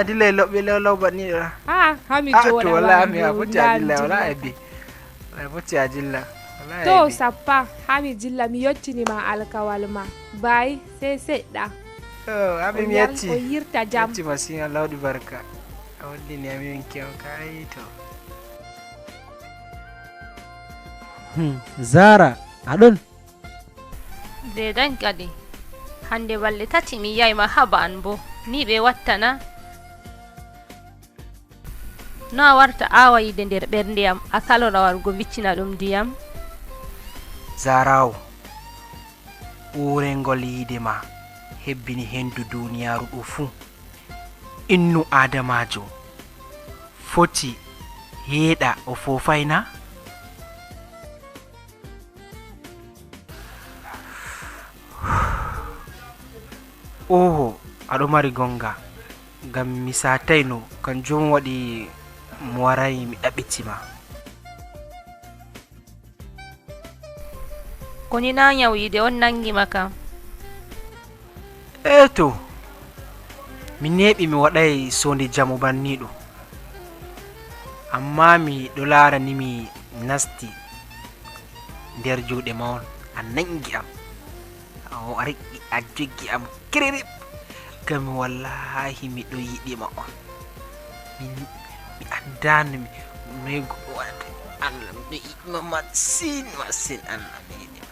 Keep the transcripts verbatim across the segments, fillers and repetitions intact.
Adilla e loɓɓe lewlaw baɗniɗo la. Ha, ha mi ah to jowoɗa wala wandu mi a foti adilla wala laajiɗo. Ebbi. Wala foti adilla. Wala To ebbi. sappa, ha mi jilla, mi yottinima alkawal ma. Bay, sey seɗɗa. To O abi mi yal-, yetti. o yirta jam. Yetti masin Allah waɗi barka. A hollini ami min kewka ay to. Hmm, Zara, a ɗon? Deedañ kadi. Hannde balɗe tati mi yi'aay ma haba an boo. Ni ɓe wattana? No a warta aawa yiide nder ɓernde am, a salora wargo biccina ɗum ndiyam? Zaaraawo, uureengol yiide ma hebbini henndu duuniyaaru ɗo fuu. Innu aadamaajo foti yeeɗa o foofaay na? Ooho, aɗo mari gonga, ngam mi saatayno, kanjum waɗi mi waraay mi ɗaɓɓiti ma. Koni na nyaw yiide on nangi ma kam? Ee to, mi neeɓi mi waɗaay soonde jamu banniiɗo. Ammaa mi ɗo laara ni mi nasti nder juuɗe ma on, a nangi am. A o- a riƴƴi a joggi am kiririp. Ngam wallaahi mi ɗo yiɗi ma on. Min mi anndaano mi noy goɗɗo waɗata. Allah mi ɗo yiɗi ma masin, masin, Allah mi yiɗi ma.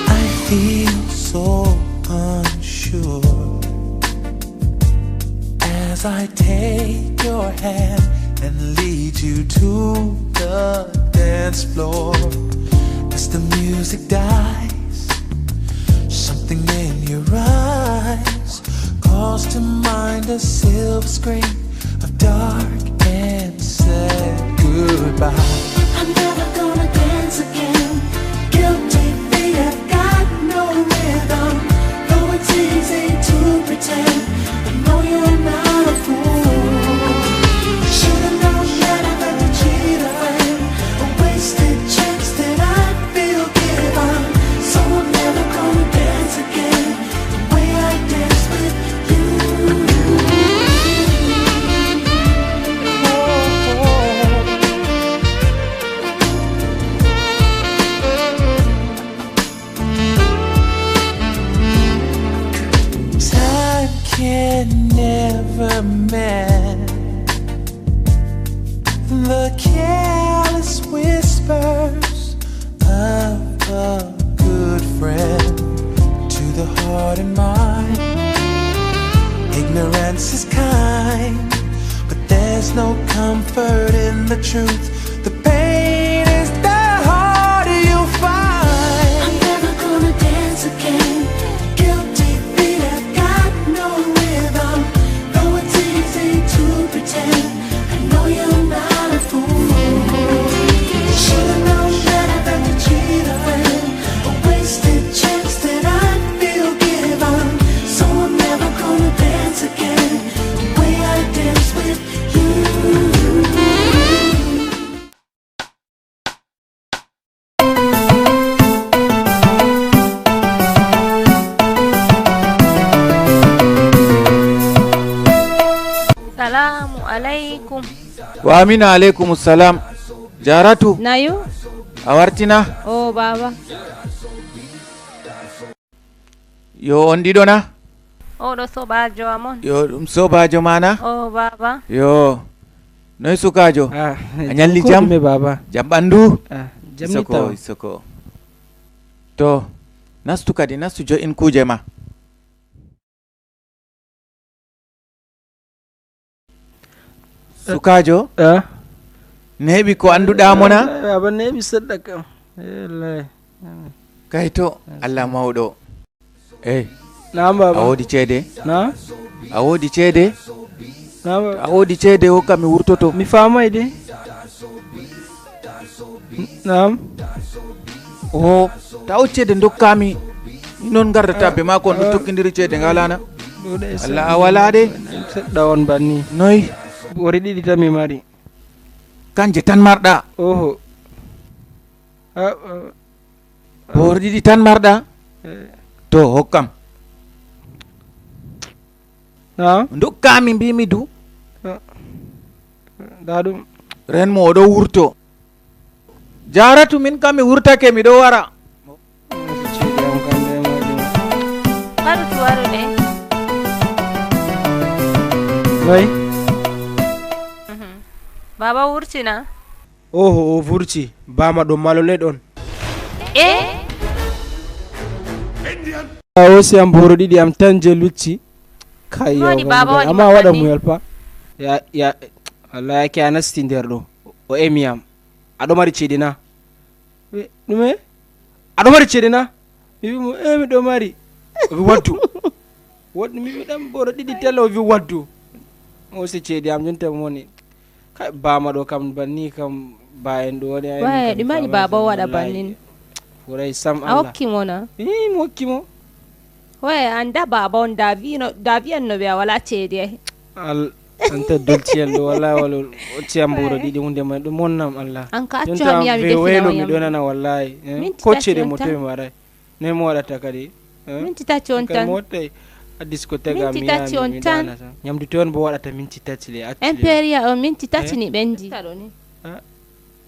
I feel so unsure as I take your hand and lead you to the dance floor. As the music dies, something in your eyes calls to mind a silver screen of dark and sad goodbye. I'm never gonna dance again. Guilty feet have got no rhythm. Though it's easy to pretend, I know you're not a fool. Should've known that I've ever cheated. A wasted chance that I feel given. So I'm never gonna dance again. The way I dance with you. Time can never mend the careless whispers of a good friend to the heart and mind. Ignorance is kind, but there's no comfort in the truth. The pain is the harder you find. I'm Wa aminu aleykum salam. Jaratu. Nayu. A wartina? O baba. Yo on ɗiɗo na? Oɗo soɓajo amon. Yo ɗum soɓajo mana? O baba. Yo. Noy sukajo? Ah, a nyalli jam? Jam baba. Jam ɓandu? Ah, jam ni taw. Isoko, isoko. To, nastu kadi, nastu jo'in kuje ma. Sukaajo, eh? Neeɓi ko annduɗaa mo na? Wallahi, baba, neeɓi seɗɗa kam. Eh, wallahi. Kayto, Allah mawɗo. Ey. Naam, baba. A woodi ceede? Naam. A woodi ceede? Naam, baba. A woodi ceede, hokka mi wurtoto. Mi faamay de. Naam. O taw ceede ndokkaami. Ni noon ngardata be maako on ɗo tokkindiri ceede ngalana. Allah a walaa de. Seɗɗa on banni. Noy? Boori ɗiɗi tan mi mari. Kanje tan marɗa. Oho. Ah, ah. Boori ɗiɗi tan marɗa. Eh. To hokkam. Naam. Ndokkaami mbiimi du. Ah. Ndaa ɗum. Ren mo oɗo wurto. Jaratu min kam mi wurtake miɗo wara. Waru tu waru de. Noy? Mhm. Baba wurtina. Oho, o vurti. Bama ɗo malo le ɗon. E? A hoosi am booro ɗiɗi am tan je lucci. Kai. Woni yawa, baba woni amma waɗa muyal pa. Ya, ya, wallahi ke a nasti nder ɗo. O emi am. Aɗo mari ceede na? Wi, ɗume? Aɗo mari ceede na? Mi wi mo, eh, miɗo mari. O wi, waddu. Waddu, mi wi ɗan booro ɗiɗi tella, o wi, waddu. Mo si ceede am, jonta mo woni. Kay, bama ɗo kam, banni kam, ba en ɗo woni, ay, waya, ɗi mbaɗi baba o waɗa bannin. Furay sam Allah. A hokki mo na? Ii, mi hokki mo. Waya, anda baba on da wino, da wiyan no ɓe a wala ceede ay. Al, anta dolciyel ɗo, wala, wala, o ciyam booro ɗiɗi, hunde man, ɗum wonnam Allah. An ka accu jonta mi yami be defina welo mi yam. Ɗo nana, wallahi. Eh? Minti ko tati ceede on mo tan. To mi waray. Ne mo waɗata kadi? Eh? Minti tati on tan. Mo wattay a discothèque minti tati on tan. Nyamdu to on bo waɗata minti tati le, accu le. Imperia o minti tati ni ɓendi. Ah.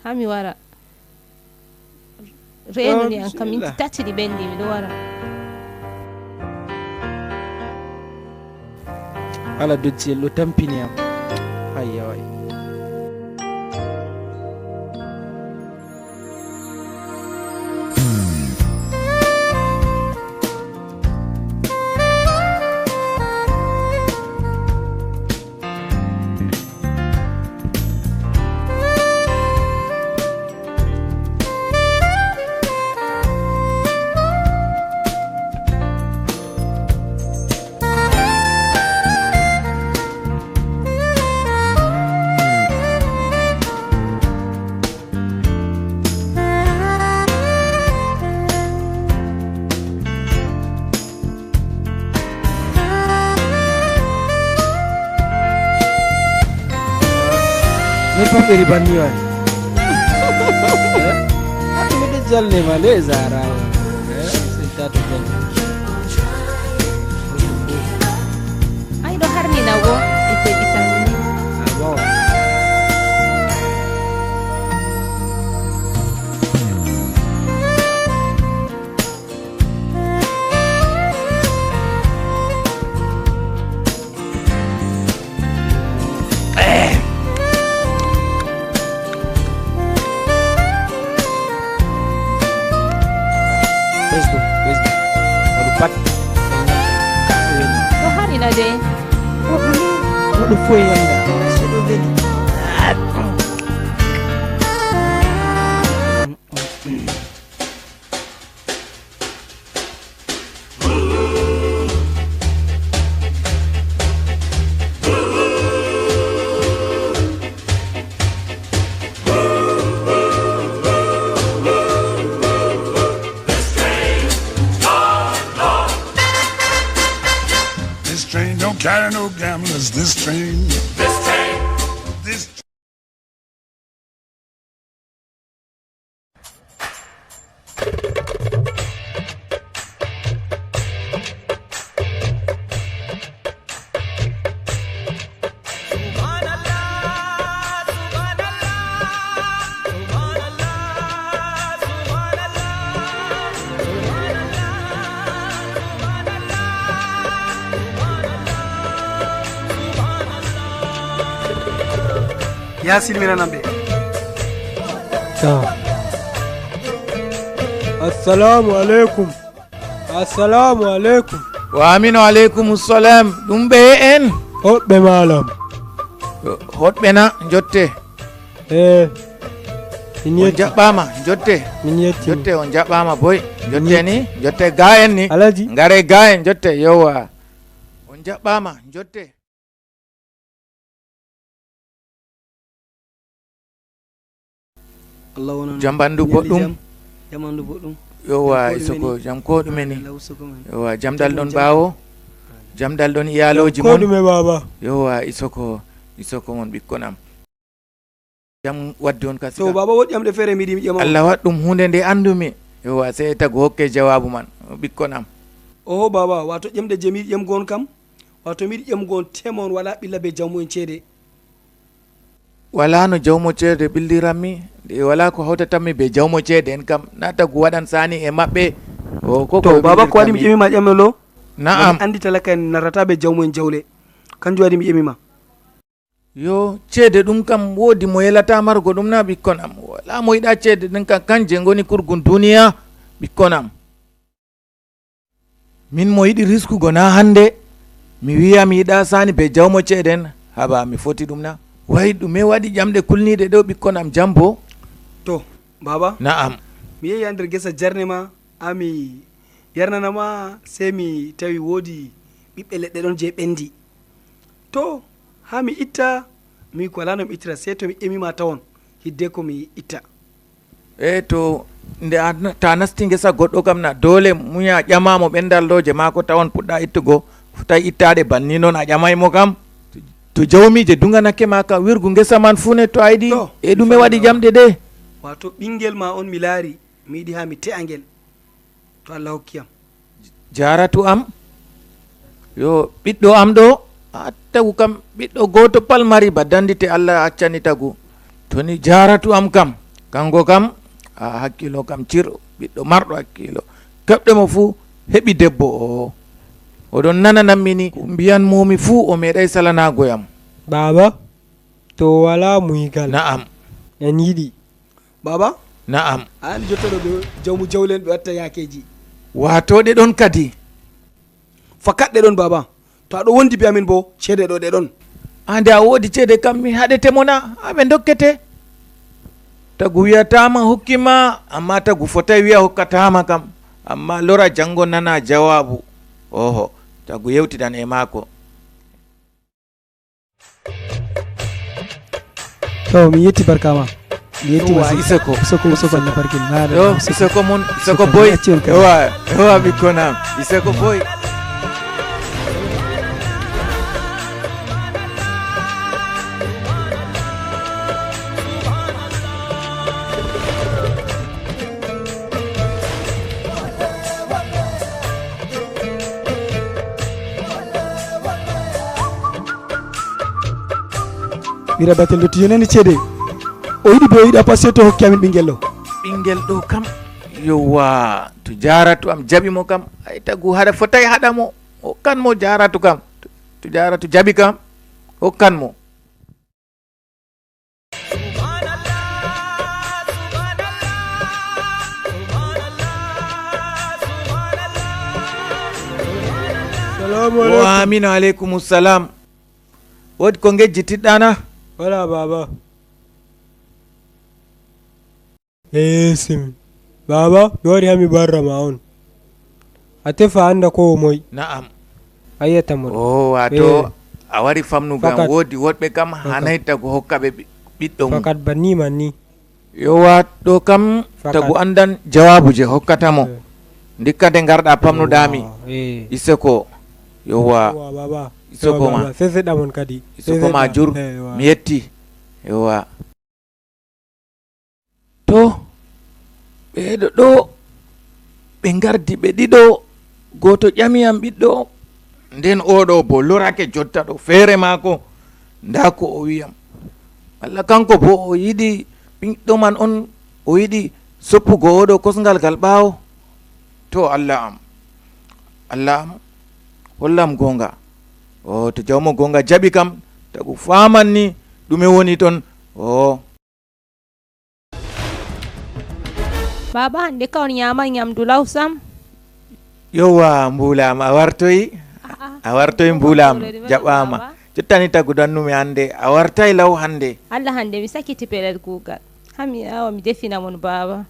Ha mi wara. Reenuni an kam minti tati ɗi ɓenndi, miɗo wara. Ala docciyel ɗo tampini am. Hayya way. Min fof ɓe riban mi waɗi. Eh? Miɗo jalnima le Zara. Eh? Sey tato jalni. Ay, ɗo harmina wo, ite vitamine. Ah, bon. Ɓesdu, ɓesdu. Waɗu pat. Ɗo harina de. Waɗu fof yonda. Seɗo weli. This train don't carry no gamblers. This train. This train. This Ya silminanam ɓe. Ta. Assalamu aleykum. Assalamu aleykum. Wa aminu aleykum salam. Ɗum ɓe en? Hoɗɓe malam. Hoɗɓe na jotte. Eh. Min on yetti. Jaɓɓama jotte. Min yetti. Jotte on jaɓɓama boy. Min jotte yetti. Ni jotte ga en ni. Alaji. Ngare ga en jotte yowa. On jaɓɓama jotte. Allah wonan. Jam ɓandu boɗɗum. Jam ɓandu boɗɗum. Yowa. Jam ko ɗume isoko ni? Jam ko ɗume ni? Allah usoko men. Yowa, jamdal ɗon ɓawo. Jamdal ɗon iyaloji mon. Jam ko ɗume baba? Yowa isoko. Isoko mon ɓikkon am. Jam waddi on kasi. To baba, woɗi am ɗe fere miɗi mi ƴama. Allah waɗ ɗum hunde nde andumi. Yowa, sey tagu hokke jawabu man ɓikkon am. Oho baba, wato ƴemde je miɗi ƴemgo on kam. Wato miɗi ƴemgo on tema on wala ɓilla be jawmu en ceede. Wala no jawmo ceede ɓilliranmi. E wala ko hawtatanmi be jawmo ceede en kam. Na tagu waɗan sani e maɓɓe. O ko to baba, ko waɗi mi ƴemima ƴamelo? Na'am. Andi talaka en narrata be jawmu en jawle. Kanjum waɗi mi ƴemima. Yo ceede ɗum kam woodi mo yelata margo ɗum na ɓikkon am? Wala mo yiɗa ceede ɗum kam, kanje ngoni kurgun duniya ɓikkon am. Min mo yiɗi riskugo na hande mi wiya mi yiɗa sani be jawmo ceede en. Haba mi foti ɗum na? Wayi ɗume waɗi ƴamɗe kulniɗe ɗo ɓikkon am jambo? To baba. Na'am. Mi yehi ha nder gesa jarne ma, ha mi yarnana ma, sey mi tawi woodi ɓiɓɓe leɗɗe ɗon je ɓendi. To ha mi itta, mi ko wala no mi ittira sey to mi ƴemima tawon hiddeko mi itta. E to nde a na- ta nasti ngesa goɗɗo kam na dole munya ƴama mo ɓendal ɗo je mako tawon puɗɗa ittugo. Fotai ittaɗe banni non a ƴamay mo kam. To jawmije dunganake ma kam wirgu ngesa man fu ne to a yiɗi. To e ɗume waɗi ƴamɗe ɗe? Wato ɓingel ma on mi laari, mi yiɗi ha mi te'a ngel. To Allah hokki am. Jaratu am. Yo ɓiɗɗo am ɗo, a tagu kam ɓiɗɗo goto pal mari ba dandite Allah accani tagu. To ni jaratu am kam, kanko kam a hakkilo kam cir, ɓiɗɗo marɗo hakkilo. Keɓɗe mo fu heɓi debbo o. Oɗon nana nammi ni ko mbiyan momi fu o meɗay salanago yam. Baba, to wala muyigal. Na'am. En yiɗi. Baba? Na'am. A andi jotta ɗo ɓe jawmu jawle en ɓe watta yakeji. Wato ɗe ɗon kadi. Fakat ɗe ɗon baba. To aɗo wondi be amin bo ceede ɗo ɗe ɗon. Ande a wodi ceede kam mi haɗete mo na? Ha ɓe dokkete. Tagu wiyatama hokkima, amma tagu fotai wiya hokkatama kam. Amma lora jango nana jawabu. Oho, tagu yewtidan e mako. To mi yetti barka ma. Mi yetti. Wa masi isoko isoko isoko na barkin na. Yo isoko mon isoko boy. Ewa. Ewa bikkonam isoko boy. Ɓira batel dottijo nani ceede. O yiɗi be o yiɗa pasio to hokki amin ɓingel ɗo. Ɓingel ɗo kam. Yowa to jaratu am jaɓi mo kam. Ay tagu haɗa fotai haɗa mo. Hokkan mo jaratu kam. To jaratu jaɓi kam hokkan mo. Salamu aleykum. Wa aminu aleykum salam. Wodi ko ngejjitiɗɗa na? Wala baba. Esim. Baba mi wari hami barra ma on. A tefa anda ko o moy. Na'am. A yiyata mo. O wato a wari famnugo am. Wodi woɗɓe kam hanay tagu hokka ɓe ɓiɗɗo mum. Fakat banni man ni. Yo wato kam tagu andan jawabu je hokkata mo. Ndikka de ngarɗa pamnuɗami. Iseko. Yowa. Iseko ma. Sese ɗamon kadi. Iseko ma jur. Mi yetti. Yowa. To ɓeeɗo ɗo ɓe ngardi ɓe ɗiɗo. Gooto ƴami yam ɓiɗɗo. Nden oɗo bo lorake jotta ɗo feere maako. Nda ko o wiyam. Walla kanko bo o yiɗi ɓiɗɗo man on o yiɗi soppugo oɗo kosngal gal ɓaawo. To allah am allah am hollam gonga. O to jawmo gonga jaɓi kam tagu faman ni ɗume woni ton. O. Baaba, hannde ka on ñaama ñamdu law sam? Yowa, mbuulaama, a wartoyi? A'a. A wartoyi, mbuulaama, jaɓaama. Jottani tagu dannumi hannde, a wartay law hannde. Allah, hannde mi sakiti pelel kuugal. Hami awa mi defina mon, baaba.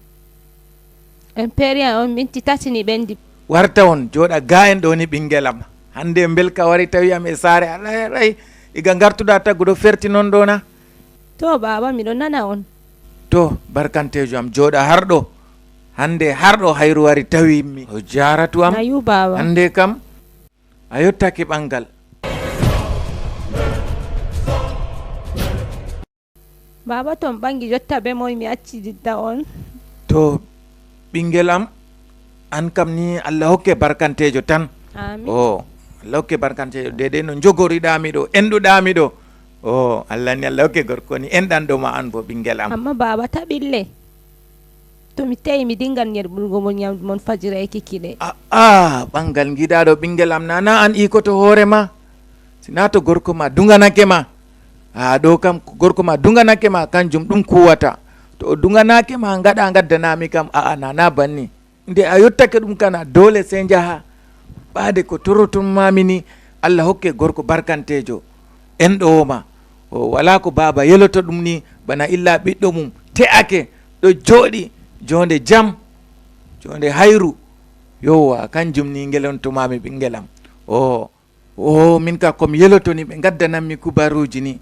En peeri an on minti tati ni ɓendi. Warta on, jooɗa gaa en ɗo ni, ɓinngel am. Hannde mbelka wari tawi am e saare, alay, alay. Iga ngartuɗa tagu ɗo ferti non ɗo na? To, baaba, miɗo nana on. To, barkanteejo am, jooɗa har ɗo. Hannde har ɗo hayru wari tawi mi. O jaaratu am. Nayu, baaba. Hannde kam, a yottake ɓanngal. Baaba, to on ɓangi jotta be moy mi acci didda on? To, ɓinngel am, an kam ni Allah hokke barkanteejo tan. Amin. O, Allah hokke barkanteejo. Deedey no njogoriɗaa mi ɗo, enɗuɗaa mi ɗo. O, Allah ni, Allah hokke gorko ni enɗanɗo ma an bo, ɓinngel am. Amma baaba, ta ɓille. To mi tawi mi dingan yerɓurgo mon ñamdu mon fajira e kikiɗe. A'a, ɓanngal ngiɗaaɗo, ɓinngel am, nana an ikoto hoore ma. Si naa to gorko ma duŋanake ma. Aa, ɗo kam ko gorko ma duŋanake ma, kanjum ɗum kuwata. To o duŋanake ma, ngaɗa ngaddanami kam, a'a, nana banni. Nde a yottake ɗum kana, doole sey njaha. Ɓaade ko toroton mami ni, Allah hokke gorko barkanteejo, enɗowo ma. O, walaa ko baaba yeloto ɗum ni, bana illa ɓiɗɗo mum te'ake, ɗo jooɗi, joonde jam, joonde hayru. Yowwa, kanjum ni ngelonto mami, ɓinngel am. O, o, min ka ko mi yeloto ni, ɓe ngaddanammi kubaruuji ni.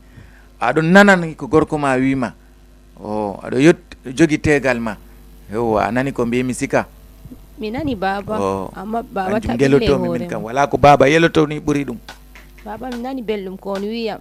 Aɗon nanani ko gorko ma wi'ma. O, aɗo yot-, jogi teegal ma. Yowwa, a nani ko mbiimi sika? Mi nani, baaba. O, amma baaba kanjum ta ɓille ngelotomi min hoore kam. Walaa ko baaba yeloto ni ɓuri ɗum. Baaba, mi nani belɗum ko on wi'am.